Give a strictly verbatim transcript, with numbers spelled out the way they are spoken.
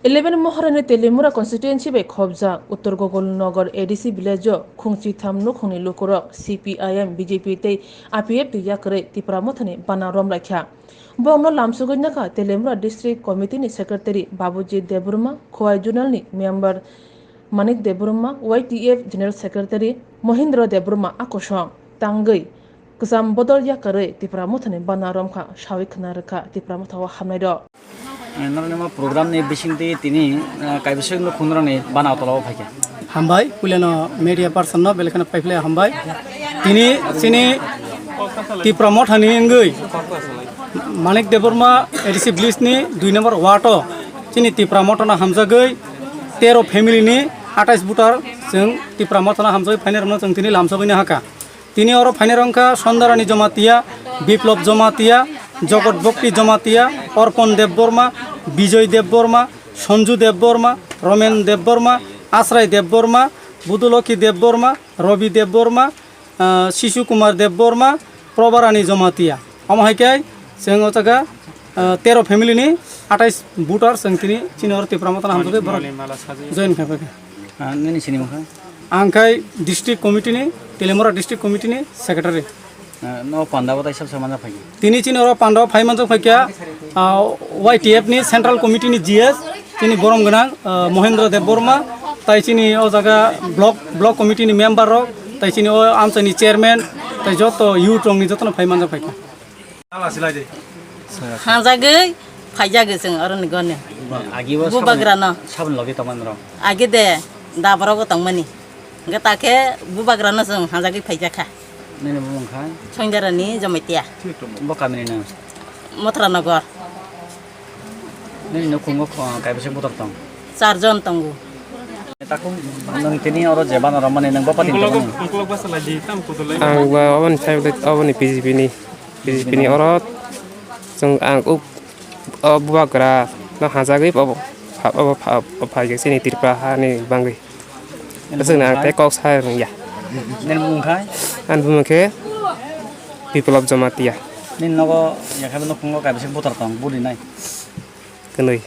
Eleven Moharani Telimura constituency bai khobjak Uttor Gogolnagar A D C village o khungchi tham nukhungni lukurok C P I M, B J P tei I P F ni yakarwi Tipra Mothani bana romlaikha. Borokno lamsogwi nakha Telimura District Committee ni Secretary Babuji Debbarma, Khowai Zonal ni Member Manik Debbarma, Y T F General Secretary Mohindra Debbarma a kosong tangwi kwcham bodol yakarwi Tipra Mothani bana romkha sawi khna rwkha Tipra Motha o hamnai rok. Norokni ma program ni bisingtwi tini, eh, kaibising no khungrani bana tola o phaikha. Hambai, puilano media person no belai kheno paiphlai hambai. Tini chini Tipra Mothani wngwi Manik Debbarma A D C village ni dui number ward o chini Tipra Motha no hamjagwi tero family ni atais voter chwng Tipra Motha no hamjagwi phainai rokno chwng tini lamsogwi nahakha. Tini oro phainai rok wngkha Sondarani Jamatia, Biplop Jamatia, Jogot Bhakti Jamatia, Orpon Debbarma, Bijoy Debbarma, Sonju Debbarma, Romen Debbarma, Asrai Debbarma, Budulokhi Debbarma, Robi Debbarma, ah, Sishu Kumar Debbarma, Probarani Jamatia. Omo hai khe chwng o jaga, ah, tero family ni atais voter chwng tini chini oro Tipra Motha no hamjagwi borok join kha phaikha. Ah, nini sini mokha? Ang khai district committee ni, Telimura district committee ni secretary. Ah, no panda bo tai sab samana phai. Tini chini oro panda phai manjak phaikha, ah, Y T F ni central committee ni G S, chini borom gwnang, ah, Mohendra Debbarma, tai chini o jaga block, block committee ni member rok, tai chini o amchai ni chairman, tai joto youth rok ni joto no phai manjak phaikha. Hajagwi phaijagwi chwng oroni goni. Agi bo Bubagra no. Saboni logi tongmani rok. Agi de dabra go tongmani. Hwnkhe ta khe bubagra no chwng hajagwi phaijakha. Nini bumung khai? Soindarani Jamatia. Bo kamini no? Mothra Nagar. Nini nukhungo kho-, kaibisa butor tong? Charjon tongo. Takhum nwng tini oro je bana romani nwng bapati tongmani? Ang ba oboni sai oboni B J P ni, B J P ni oro chwng ang uk o bubagra no hajagwi obo pha-, obo pha-, obo phaikhe chini Tripura hani bangwi. Chwngno ang tei kok sa rwngya. Nini bumung khai? Ani bumung khe Biplop Jamatia. Nini nogo yakhabe nukhungo kaibisa butor tong, budi nai? Kwnwi.